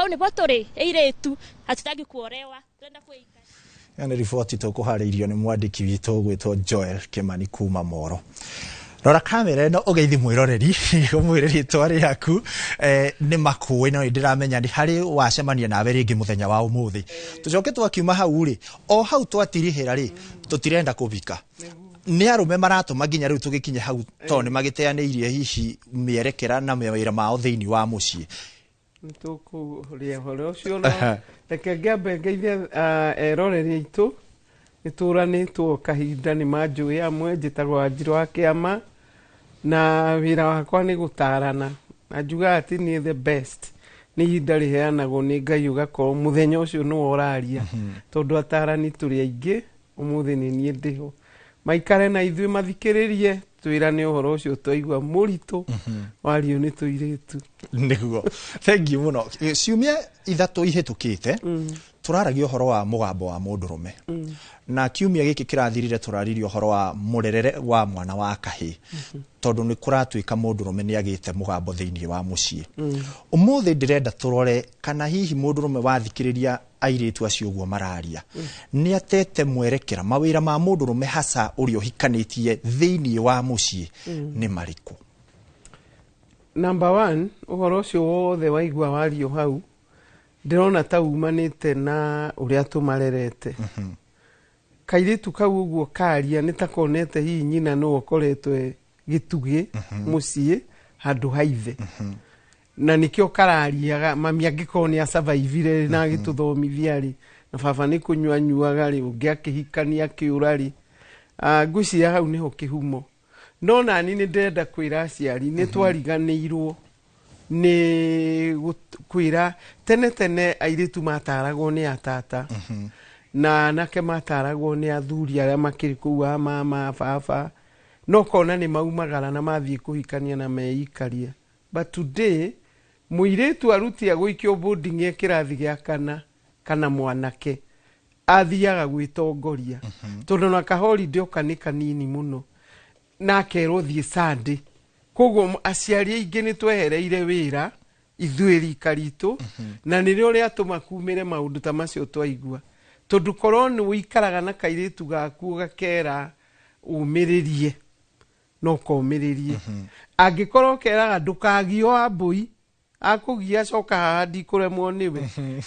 Hau nĩbo tũrĩ airĩtu, hatutaki kuolewa, turenda kwĩika. Ĩyo nĩ riboti tũkũharĩirio nĩ mwandĩki witũ ũgwĩtwo Joel Kĩmani kuma Moro. Rora kamera ĩno ũgeithi mwĩroreri, ũmwĩre rĩtwa rĩaku, nĩ makũĩ no ndĩramenya nĩ harĩ wacemania nawe rĩngĩ mũthenya wa ũmũthĩ. Tũcoke twakiuma hau rĩ, o hau twatirihĩra rĩ, tũtirenda kũbika. Nĩ arũme maratũma nginya rĩu tũgĩkinye hau tondũ nĩ magĩteanĩirie hihi mĩerekera na mawĩra mao thĩinĩ wa mũciĩ. Nĩ tũkũria ũhoro ũcio, no reke ngĩambe ngeithie eroreri aitũ. Nĩ tũranĩtwo kahinda, nĩ manjũĩ amwe. Njĩtagwo Wanjirũ wa Kĩama na wĩra wakwa nĩ gũtarana, na njugaga atĩ niĩ the best nĩ ihinda rĩheanagwo nĩ Ngai, ũgakorwo mũthenya ũcio nĩwe ũraria, tondũ atarani tũrĩ aingĩ. Ũmũthĩ nĩ niĩ ndĩho, maikare na ithuĩ mathikĩrĩrie, twĩrane ũhoro ũcio twaigua mũritũ wario nĩ tũirĩtu. Nĩguo, thank you mũno. Ciumia 3 ihĩtũkĩte tũraragia ũhoro wa mũgambo wa mũndũrũme, na kiumia gĩkĩ kĩrathirire tũraririe ũhoro wa mũrerere wa mwana wa kahĩĩ, tondũ nĩ kũratuĩka mũndũrũme nĩ agĩte mũgambo thĩinĩ wa mũciĩ. Ũmũthĩ ndĩrenda tũrore kana hihi mũndũrũme wathikĩrĩria airĩtu acio ũguo mararia nĩ atete mwerekera mawĩra ma mũndũrũme, hasa ũrĩa ũhikanĩtie thĩinĩ wa mũciĩ, nĩ marĩkũ? Number one, ũhoro ũcio wothe waigua wario hau ndĩrona ta umanĩte na ũrĩa tũmarerete. Kairĩtu kau ũguo karia nĩ ta konete hihi nyina nĩwe ũkoretwo e gĩtugĩ mũciĩ handũ ha ithe, na nĩkĩo karariaga mami angĩkorwo nĩ asurvivire na agĩtũthomithia rĩ, na baba nĩ kũnyua anyuaga rĩ, ũngĩ akĩhikania akĩũra rĩ. Ngwĩciria hau nĩho kĩhumo. No nani nĩ ndĩrenda kwĩra aciari nĩ twariganĩirwo nĩ kwĩra tene tene airĩtu mataragwo nĩ atata na anake mataragwo nĩ athuri arĩa makĩrĩ kũu, a mama, baba, no kona nĩ maumagara na mathiĩ kũhikania na meikaria. But today mũirĩtu arutia gũikio boarding e kĩrathi gĩa kana, kana mwanake athiaga gwĩtongoria, tondũ na kaholiday oka nĩ kanini mũno na akerwo thiĩ Sunday. Koguo aciari aingĩ nĩ twehereire wĩra ithuĩ rika ritũ, na nĩrĩo rĩatũma kumĩre maũndũ ta macio twaigua, tondũ korwo nĩ ũikaraga na kairĩtu gaku ũgakera ũmĩrĩrie, no komĩrĩrie. Angĩkorwo keraga ndũkagio ambũi akũgia, coka haha ndikũremwo nĩwe.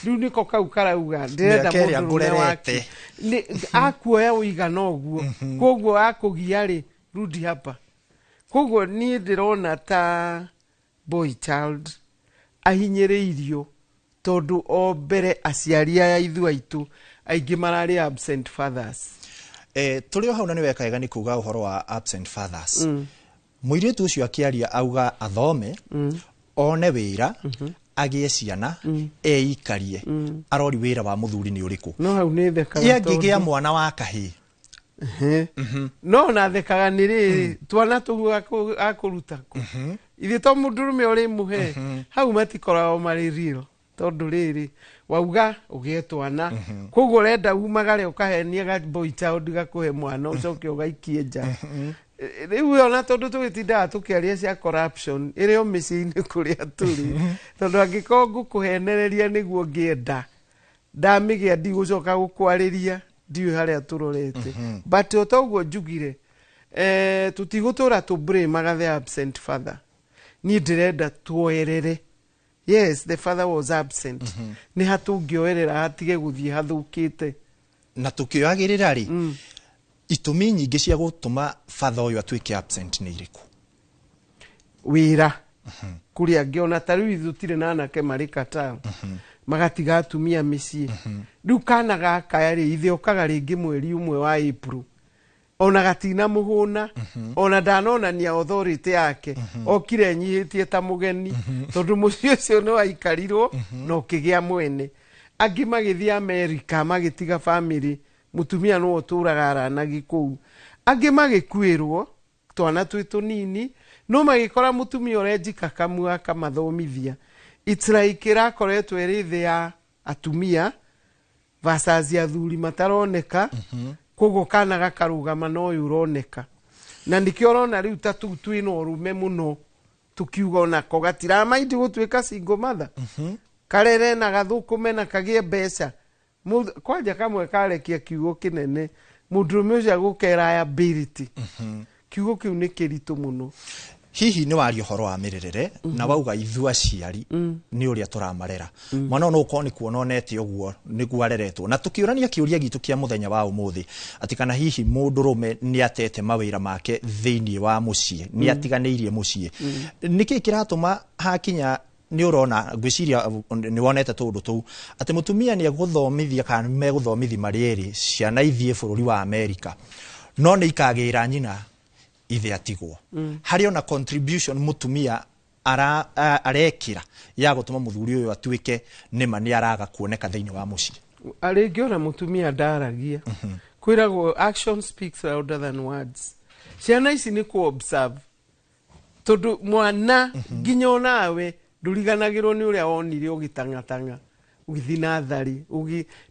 Rĩu nĩko kau karauga ndĩrenda Mĩaka ĩrĩa mũndũrũme ngũrerete. wake akuoya ũigana ũguo, koguo akũgia rĩ, rudi hapa. Koguo niĩ ndĩrona ta boy child ahinyĩrĩirio, tondũ o mbere aciari aya ithuĩ aitũ aingĩ mararĩ absent fathers. Tũrĩ o hau, na nĩ weka wega nĩ kuga ũhoro wa absent fathers. Mũirĩtu ũcio akĩaria auga athome, one wĩra, agĩe ciana, eikarie. Arori wĩra wa mũthuri nĩ ũrĩkũ? No hau nĩ thekaga. Ĩ angĩgĩa mwana wa kahĩĩ? Ehe. No na thekaga nĩ rĩrĩ, twana tũu akũruta kũ? Ithe to mũndũrũme ũrĩmũhe hau matikoragwo marĩ real, tondũ rĩrĩ wauga ũgĩe twana, koguo ũrenda umagare ũkahenia ga boy child gakũhe mwana, ũcoke ũgaikie nja. Rĩu ona tondũ tũgĩtindaga tũkĩaria cia corruption ĩrĩ o mĩciĩ-inĩ kũrĩa tũrĩ, tondũ angĩkorwo ngũkũhenereria nĩguo ngĩenda ndamĩgĩa ndigũcoka gũkwarĩria, ndiũĩ harĩa tũrorete. But o ta ũguo njugire, tũtigũtũra tũ blame the absent father. Niĩ ndĩrenda tuoerere. Yes, the father was absent. Nĩ hatũngĩoerera hatige gũthiĩ hathũkĩte. Na tũkĩoyagĩrĩra rĩ, itũmi nyingĩ cia gũtũma father ũyũ atuĩke absent nĩ irĩkũ? Wĩra kũrĩ angĩ, ona ta rĩu ithuĩ tũtirĩ na anake marĩ Qatar, magatiga atumia mĩciĩ. Rĩu kana gaka rĩ, ithe okaga rĩngĩ mweri ũmwe wa April, ona gatina mũhũna, ona ndanonania authority yake, okire enyihĩtie ta mũgeni, tondũ mũciĩ ũcio nĩ waikarirwo na ũkĩgĩa mwene. Angĩ magĩthiĩ Amerika magĩtiga family, mũtumia nĩwe ũtũraga aranagi kũu. Angĩ magĩkuĩrwo twana twĩ tũnini, no magĩkora mũtumia ũrenjika kamua akamathomithia. It's like ĩrakoretwo ĩrĩ thĩ ya atumia versus athuri mataroneka. Koguo kana gakarũgama na ũyũ ũroneka, na nĩkĩo ũrona rĩu ta tũu twĩna ũrũme mũno, tũkiuga onako gatiramaindi gũtuĩka single mother. Karere na gathũkũme na kagĩe mbeca. Kwanja kamwe karekia kiugo kĩnene, mũndũrũme ũcio agũkera liability. Kiugo kĩu nĩ kĩritũ mũno. Hihi nĩ waria ũhoro wa mĩrerere na wauga ithuĩ aciari nĩ ũrĩa tũramarera mwana ũyũ, no ũkorwo nĩ kuona onete ũguo nĩguo areretwo. Na tũkĩũrania kĩũria gitũ kĩa mũthenya wa ũmũthĩ atĩ kana hihi mũndũrũme nĩ atete mawĩra make thĩinĩ wa mũciĩ, nĩ atiganĩirie mũciĩ, nĩkĩ kĩratũma hakinya nĩ ũrona, ngwĩciria nĩ wonete tũũndũ tũu atĩ mũtumia nĩ egũthomithia kana megũthomithi marĩ erĩ ciana ithiĩ bũrũri wa Amerika, no nĩ ikagĩra nyina ithe atigwo. Harĩ ona contribution mũtumia arekĩra ya gũtũma mũthuri ũyũ atuĩke nĩma nĩ araga kuoneka thĩinĩ wa mũciĩ? Rĩngĩ ona mũtumia ndaragia. Kwĩragwo action speaks louder than words. Ciana ici nĩ kũ observe, tondũ mwana nginya onawe ndũriganagĩrwo nĩ ũrĩa wonire ũgĩtang'atang'a ũgĩthiĩ natharĩ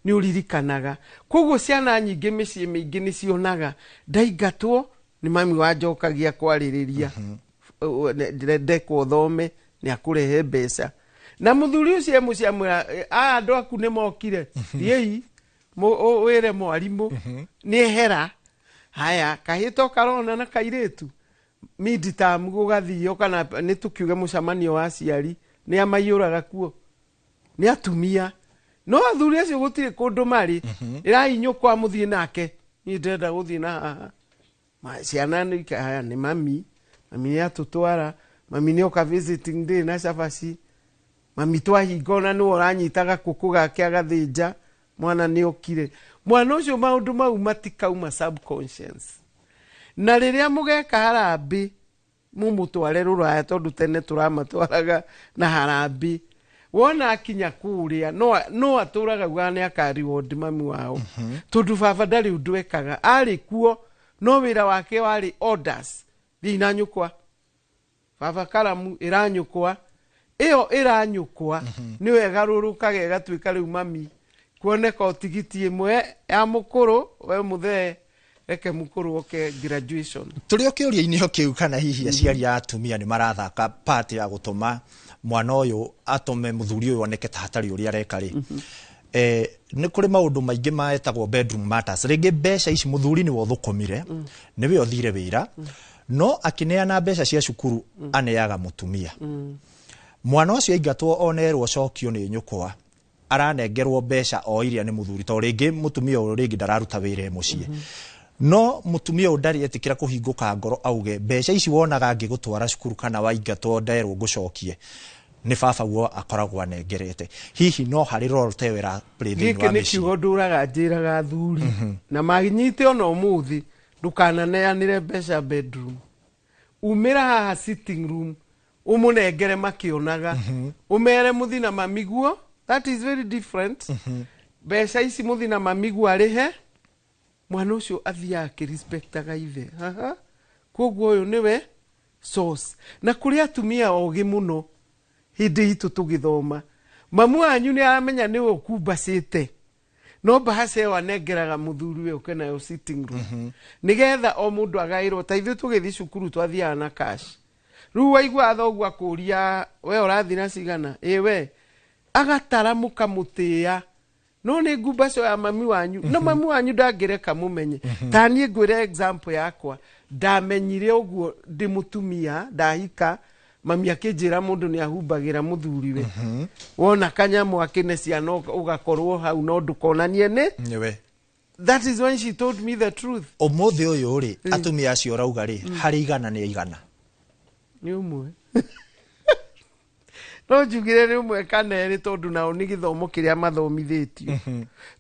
nĩ ũririkanaga. Koguo ciana nyingĩ mĩciĩ mĩingĩ nĩ cionaga ndaingatwo nĩ mami wanjokagia kwarĩrĩria, ndekwo thome nĩ akũrehe mbeca, na mũthuri ũcio e mũciĩ amwĩra, "Aya andũ aku nĩ mokire, thiĩi wĩre mwarimũ nĩ ehera." Haya, kahĩ to karona na kairĩtu midterm gũgathio kana nĩ tũkiuge mũcemanio wa aciari, nĩ amaiyũraga kuo nĩ atumia, no athuri acio gũtirĩ kũndũ marĩ. Ĩrai nyũkwa mũthiĩ nake, niĩ ndĩrenda gũthiĩ na haha. Ciana nĩ haya, nĩ mami, mami nĩ atũtwara, mami nĩ oka visiting day na cabaci, mami twahinga ona nĩwe ũranyita gakũkũ gake agathĩnja, mwana nĩ okire. Mwana ũcio maũndũ mau matikauma subconscious, na rĩrĩa mũgeka harambĩ mũmũtware rũraya, tondũ tene tũramatwaraga na harambĩ, wona akinya kũrĩa no atũraga ugaga nĩ aka reward mami wao, tondũ baba ndarĩ ũndũ ekaga, arĩ kuo no wĩra wake warĩ orders, thiĩ na nyũkwa, baba karamu ĩranyũkwa, ĩyo ĩranyũkwa nĩyo ĩgarũrũkaga ĩgatuĩka rĩu mami kuoneka o tigiti ĩmwe ya mũkũrũ, we mũthee reke mũkũrũ oke graduation. Tũrĩ o kĩũria-inĩ o kĩu, kana hihi aciari a atumia nĩ marathaka part ya gũtũma mwana ũyũ atũme mũthuri ũyũ oneke ta hatarĩ ũrĩa areka rĩ, nĩ kũrĩ maũndũ maingĩ maetagwo bedroom matters. Rĩngĩ mbeca ici mũthuri nĩwe ũthũkũmire, nĩwe ũthire wĩra, no akĩneana mbeca cia cukuru aneaga mũtumia. Mwana ũcio aingatwo onerwo cokio nĩ nyũkwa, aranengerwo mbeca o iria nĩ mũthuri, tondũ rĩngĩ mũtumia ũyũ rĩngĩ ndararuta wĩra e mũciĩ, no mũtumia ũyũ ndarĩ etĩkĩra kũhingũka ngoro auge mbeca ici wonaga ngĩgũtwara cukuru kana waingatwo nderwo ngũcokie nĩ baba guo akoragwo anengerete. Hihi no harĩ role ta ĩyo ĩra play thĩinĩ Gĩkĩ wa nĩ mĩciĩ? Kiugo ndũraga njĩraga athuri na manyite ona ũmũthĩ, ndũkananeanĩre mbeca bedroom. Umĩra haha sitting room ũmũnengere makĩonaga, ũmere mũthi na mamiguo. That is very different. Mbeca ici mũthi na mamiguo arĩhe mwana ũcio, athiaga akĩrespectaga ithe haha, koguo ũyũ nĩwe source. Na kũrĩ atumia ogĩ mũno, hĩndĩ itũ tũgĩthoma, mamu wanyu nĩ aramenya nĩwe ũkumbacĩte, no mbahaca ĩyo anengeraga mũthuri we ũke nayo sitting room nĩgetha o mũndũ agaĩrwo. Ta ithuĩ tũgĩthiĩ cukuru twathiaga na cash. Rĩu waigua thoguo akũria, "We ũrathiĩ na cigana?" "Ĩ we," agatara mũkamũtĩĩa, no nĩ ngumbaco ya mami wanyu, no mami wanyu ndangĩreka mũmenye. Ta niĩ ngwĩre example yakwa, ndamenyire ũguo ndĩ mũtumia ndahika, mami akĩnjĩra mũndũ nĩ ahumbagĩra mũthuriwe, wona kanyamũ akĩne ciana ũgakorwo hau no ndũkonanie nĩ Nĩwe. That is when she told me the truth. Ũmũthĩ ũyũ rĩ, atumia acio ũrauga rĩ, harĩ 100 nĩ 100? Nĩ ũmwe, no njugire nĩ ũmwe kana erĩ, tondũ nao nĩ gĩthomo kĩrĩa mathomithĩtio,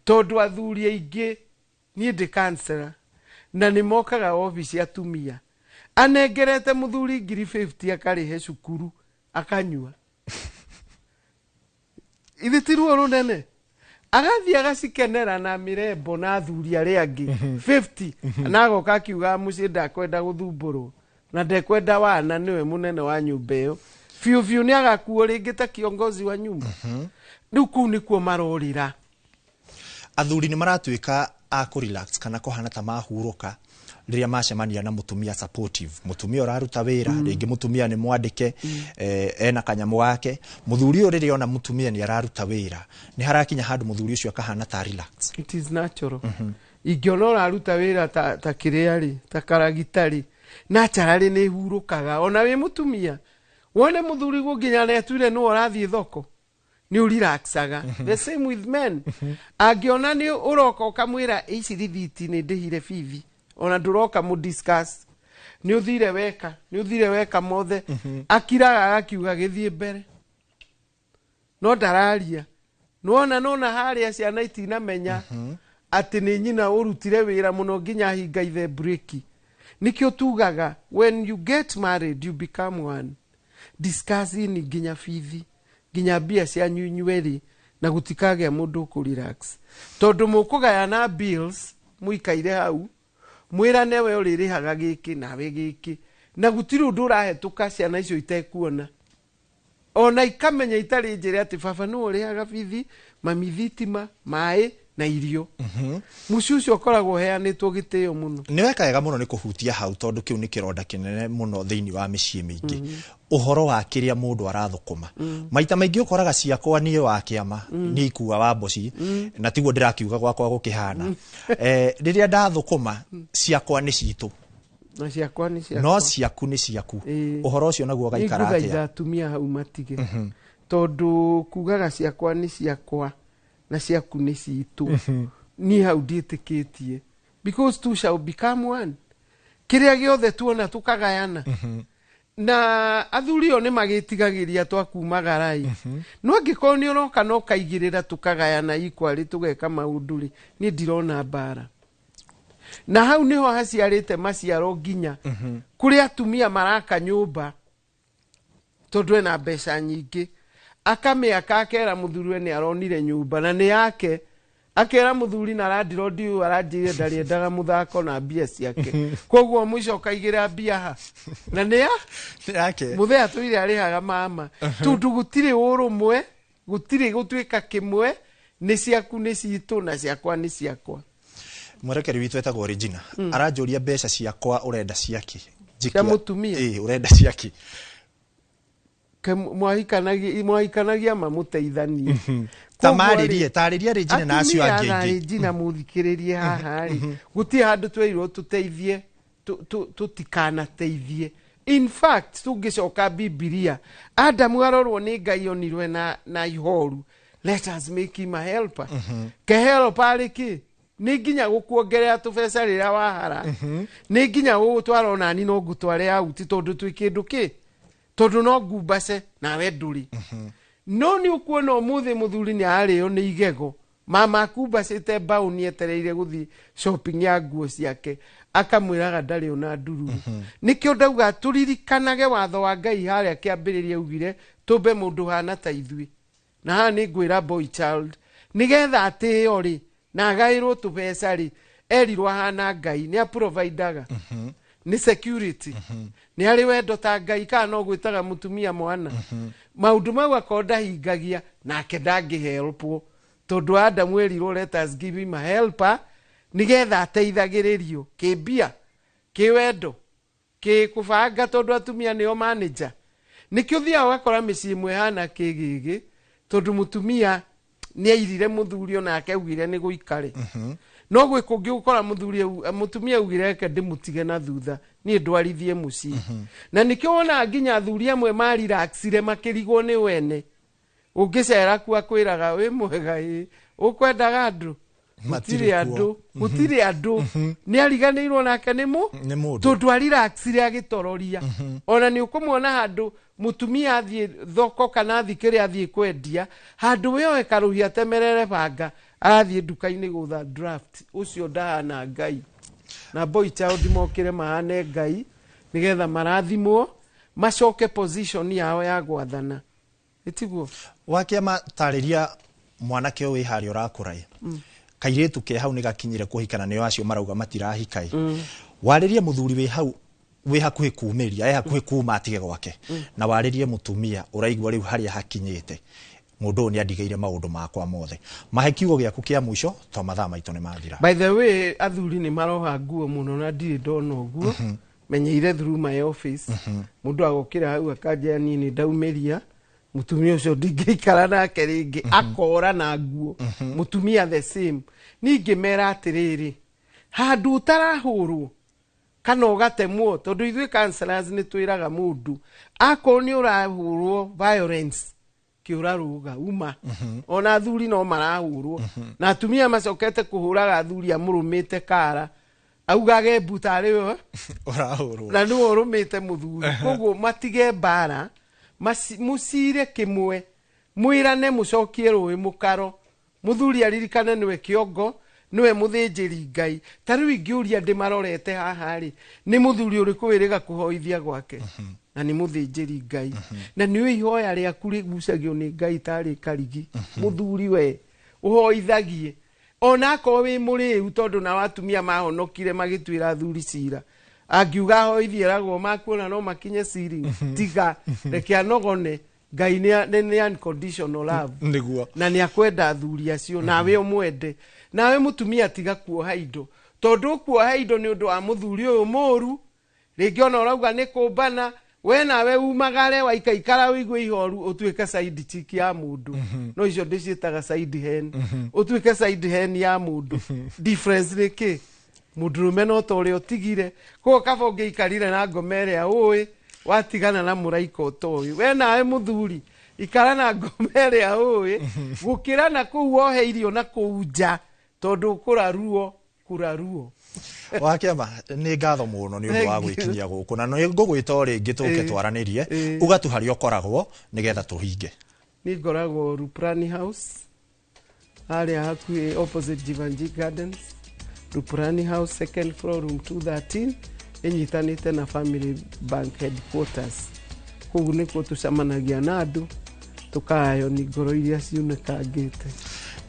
tondũ athuri aingĩ, niĩ ndĩ counselor na nĩ mokaga obici atumia anengerete mũthuri 50,000 akarĩhe cukuru akanyua, ithi ti ruo rũnene, agathiĩ agacikenera na mĩrembo na athuri arĩa angĩ 50, na agoka akiugaga mũciĩ ndakwenda gũthumbũrwo na ndekwenda wana, nĩwe mũnene wa nyũmba ĩyo biũ biũ, nĩ agakuo rĩngĩ ta kiongozi wa nyumba. Rĩu kũu nĩkuo marorĩra. Athuri nĩ maratuĩka a kũ relax kana kũhana ta mahurũka. Rĩrĩa macemania na mũtumia supportive, mũtumia ũraruta wĩra, rĩngĩ mũtumia nĩ mwandĩke, ena kanyamũ gake, mũthuri ũyũ rĩrĩa ona mũtumia nĩ araruta wĩra, nĩ harakinya handũ mũthuri ũcio akahana ta relax. It is natural. Ingĩona ũraruta wĩra ta kĩrĩa rĩ, ta karagita rĩ, naturally nĩ hurũkaga. Ona wĩ mũtumia wone mũthuri guo nginya netuire nĩwe ũrathiĩ thoko, nĩ ũrelaxaga. The same with men, angĩona nĩ ũroka ũkamwĩra ici rithiti nĩ ndĩhire bithi, ona ndũroka mũ discuss, nĩ ũthire weka, nĩ ũthire weka mothe, akiraga agakiuga gĩthiĩ mbere, no ndararia. Nona nona harĩa ciana itinamenya atĩ nĩ nyina ũrutire wĩra mũno nginya ahinga ithe breki. Nĩkĩo tugaga when you get married you become one, discussing nginya bithi, nginya mbia cianyu inyuerĩ, na gũtikagĩa mũndũ ũkũ relax, tondũ mũkũgayana bills mũikaire hau, mwĩrane we ũrĩrĩhaga gĩkĩ nawe gĩkĩ, na gũtirĩ ũndũ ũrahetũka ciana icio itekuona, ona ikamenya itarĩ njĩra atĩ baba nĩwe ũrĩhaga bithi, mami thitima, maĩ na irio. Mũciĩ ũcio ũkoragwo ũheanĩtwo gĩtĩo mũno. Nĩ weka wega mũno nĩ kũhutia hau, tondũ kĩu nĩ kĩronda kĩnene mũno thĩinĩ wa mĩciĩ mĩingĩ, ũhoro wa kĩrĩa mũndũ arathũkũma. Maita maingĩ ũkoraga ciakwa niĩ wa kĩama niĩ ikua wa mboci, na tiguo ndĩrakiuga gwakwa gũkĩhana. Rĩrĩa ndathũkũma, ciakwa nĩ citũ. Na ciakwa nĩ ciakwa. No ciaku nĩ ciaku. Ũhoro ũcio naguo ũgaikara Nĩngũthaitha atĩa? Atumia hau matige, tondũ kugaga ciakwa nĩ ciakwa na ciaku nĩ citũ, niĩ hau ndiĩtĩkĩtie, because two shall become one. Kĩrĩa gĩothe tuona tũkagayana na athuri o nĩ magĩtigagĩria twakumagarai, no angĩkorwo nĩ ũroka na ũkaigĩrĩra tũkagayana ikwarĩ tũgeka maũndũ rĩ, niĩ ndirona mbara. Na hau nĩho haciarĩte maciaro, nginya kũrĩ atumia maraka nyũmba tondũ ena mbeca nyingĩ, akamĩaka, akera mũthuri we nĩ aronire nyũmba na nĩ yake, akera mũthuri na landlord ũyũ aranjĩire ndarĩendaga mũthako na mbia ciake, koguo mũico ũkaigĩra mbia ha na nĩ ya yake. Mũthee atũire arĩhaga mama, tondũ gũtirĩ ũrũmwe, gũtirĩ gũtuĩka kĩmwe, nĩ ciaku nĩ citũ na ciakwa nĩ ciakwa. Mwerekeri witũ etagwo Regina, aranjũria mbeca ciakwa ũrenda ciaki? Cia mũtumia? Ĩĩ, ũrenda ciaki? Ke mwahikanagia mamũteithanie. Ta Koguo rĩ, marĩrie, tarĩria Regina na acio atumia angĩ na aingĩ. Regina mũthikĩrĩrie haha rĩ, gũtirĩ handũ twerirwo tũteithie, tũtikanateithie. In fact, tũngĩcoka Bibilia, Adamu arorwo nĩ Ngai onirwe na ihoru, let us make him a helper. Ke helper arĩ kĩ? Nĩ nginya gũkuongerera tũbeca rĩrĩa wahara, nĩ nginya gũgũtwara onani no ngũtware auti, tondũ twĩ kĩndũ kĩ, tondũ no ngumbace nawe ndũrĩ. No nĩ ũkuona ũmũthĩ mũthuri nĩ ararĩo nĩ igego, mama akumbacĩte mbaũni etereire gũthiĩ shopping ya nguo ciake, akamwĩraga ndarĩ ona ndururu. Nĩkĩo ndauga tũririkanage watho wa Ngai harĩa kĩambĩrĩria augire tũmbe mũndũ hana ta ithuĩ, na haha nĩ ngwĩra boy child nĩgetha atĩo rĩ na agaĩrwo tũbeca rĩ, erirwo ahana Ngai, nĩ aprovidaga, nĩ security, nĩ arĩ wendo ta Ngai, kana no gwĩtaga mũtumia mwana. Maũndũ mau akorwo ndahingagia nake ndangĩhelpwo, tondũ Adamu erirwo let us give him a helper nĩgetha ateithagĩrĩrio kĩmbia, kĩwendo, kĩkũbanga, tondũ atumia nĩo manager. Nĩkĩo ũthiaga ũgakora mĩciĩ ĩmwe hana kĩgĩgĩ, tondũ mũtumia nĩ airire mũthuri onake augire nĩ gũikare, no gwĩ kũngĩ ũkora mũthuri mũtumia augire reke ndĩmũtige na thutha niĩ ndwarithie mũciĩ. Na nĩkĩo wonaga nginya athuri amwe mariraxire makĩrigwo nĩ wene, ũngĩcera ku akwĩraga wĩ mwega, ĩ ũkwendaga andũ Matirĩ gũtirĩ kuo. Andũ gũtirĩ andũ, nĩ ariganĩirwo nake nĩ mũ Nĩ mũndũ. Tondũ ariraxire agĩtororia. Ona nĩ ũkũmuona handũ mũtumia athiĩ thoko kana athiĩ kĩrĩa athiĩ kwendia, handũ we oe karũhiũ atemerere banga arathiĩ nduka-inĩ gũtha draft, ũcio ndahana Ngai. Na boy child mokĩre mahane Ngai nĩgetha marathimwo macoke position yao ya gwathana, ĩtiguo? Wakĩama, tarĩria mwanake ũyũ wĩ harĩa ũrakũra ĩ, kairĩtu ke hau nĩ gakinyire kũhika na nĩo acio marauga matirahika ĩ. Warĩrie mũthuri wĩ hau wĩ hakuhĩ kumĩria, e hakuhĩ kuma atige gwake, na warĩrie mũtumia ũraigua rĩu harĩa hakinyĩte. Mũndũ ũyũ nĩ andigĩire maũndũ makwa mothe. Mahe kiugo gĩaku kĩa mũico to mathaa maitũ nĩ mathira. By the way, athuri nĩ maroha nguo mũno na ndirĩ ndona ũguo. Menyeire through my office, mũndũ agokĩra hau akanjĩra, niĩ nĩ ndaumĩria mũtumia ũcio, ndingĩikara nake rĩngĩ, akora na nguo. Mũtumia the same. Ningĩ mera atĩrĩrĩ, handũ ũtarahũrwo kana ũgatemwo, tondũ ithuĩ counselors nĩ twĩraga mũndũ akorwo nĩ ũrahũrwo violence, kĩũra rũga uma. Ona athuri no marahũrwo na atumia macokete kũhũraga athuri amũrũmĩte kara, augage mbu tarĩ we ũrahũrwo na nĩwe ũrũmĩte mũthuri. Koguo matige mbara, mũcire kĩmwe, mwĩrane mũcokie rũĩ mũkaro. Mũthuri aririkane nĩwe kĩongo, nĩwe mũthĩnjĩri Ngai. Ta rĩu ingĩũria ndĩmarorete haha rĩ, nĩ mũthuri ũrĩkũ wĩrĩga kũhoithia gwake na nĩ mũthĩnjĩri Ngai, na nĩwe ihoya rĩaku rĩgucagio nĩ Ngai tarĩ karigi? Mũthuri we ũhoithagie ona akorwo wĩ mũrĩu, tondũ nao atumia mahonokire magĩtuĩra athuri cira. Angiuga ahoithie eragwo makuona no makinye ceiling. Tiga, reke anogone. Ngai nĩ unconditional love. Na nĩ akwenda athuri acio, nawe ũmwende. Nawe mũtumia tiga kuoha indo, tondũ ũkuoha indo nĩ ũndũ wa mũthuri ũyũ mũru. Rĩngĩ ona ũrauga nĩ kũmbana, we nawe umagare waikaikara ũigue ihoru, ũtuĩke side chick ya mũndũ. No icio ndĩciĩtaga side hen, ũtuĩke side hen ya mũndũ. Difference nĩ kĩ? Mũndũrũme no ta ũrĩa ũtigire. Koguo kaba ũngĩikarire na ngoma ĩrĩa ũĩ, watigana na mũraika ũtoĩ. We nawe mũthuri ikara na ngoma ĩrĩa ũĩ, gũkĩra na kũu woheirio na kũu nja, tondũ kũraruo kũraruo. Wakĩama, nĩ ngatho mũno nĩ ũndũ wa Thank you. gwĩkinyia gũkũ, na nĩ ngũgwĩta o rĩngĩ tũke twaranĩrie. Uga tu harĩa ũkoragwo nĩgetha tũhinge. Niĩ ngoragwo Ruprani House, harĩa hakuhĩ opposite Jivanji Gardens. Ruprani House, second floor, room 213, ĩnyitanĩte na Family Bank headquarters. Kũu nĩkuo tũcemanagia na andũ, tũkayoni ngoro iria ciunĩkangĩte.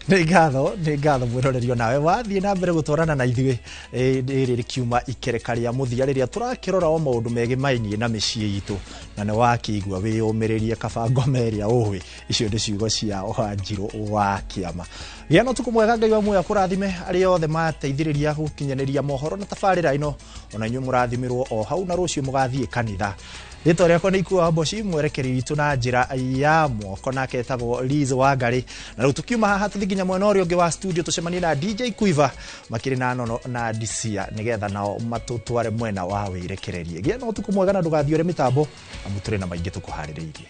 Nĩ ngatho, nĩ ngatho mwĩrorerio. Nawe wathiĩ na mbere gũtwarana na ithuĩ. Rĩrĩ rĩkiuma ikereka rĩa mũthia rĩrĩa tũrakĩrora o maũndũ megemainie na mĩciĩ itũ, na nĩ wakĩigua wĩyũmĩrĩrie, kaba ngoma ĩrĩa ũĩ. Icio nĩ ciugo cia Wanjirũ wa Kĩama. Gĩa na ũtukũ mwega, Ngai wa muoyo akũrathime. Arĩa othe mateithĩrĩria gũkinyanĩria mohoro na tabarĩra ĩno, ona inyuĩ mũrathimirwo o hau, na rũciũ mũgathiĩ kanitha. Rĩtwa rĩakwa nĩ Ikua Mboci, mwerekeri witũ na njĩra ya moko nake etagwo Liz Wangari. Na rĩu tũkiuma haha tũthiĩ nginya mwena ũrĩa ũngĩ wa studio, tũcemanie na DJ Quiver makĩrĩ na Nono na Disia, nĩgetha nao matũtware mwena wa wĩrekererie. Gĩa na ũtukũ mwega na ndũgathiũre mĩtambo, amu tũrĩ na maingĩ tũkũharĩrĩirie.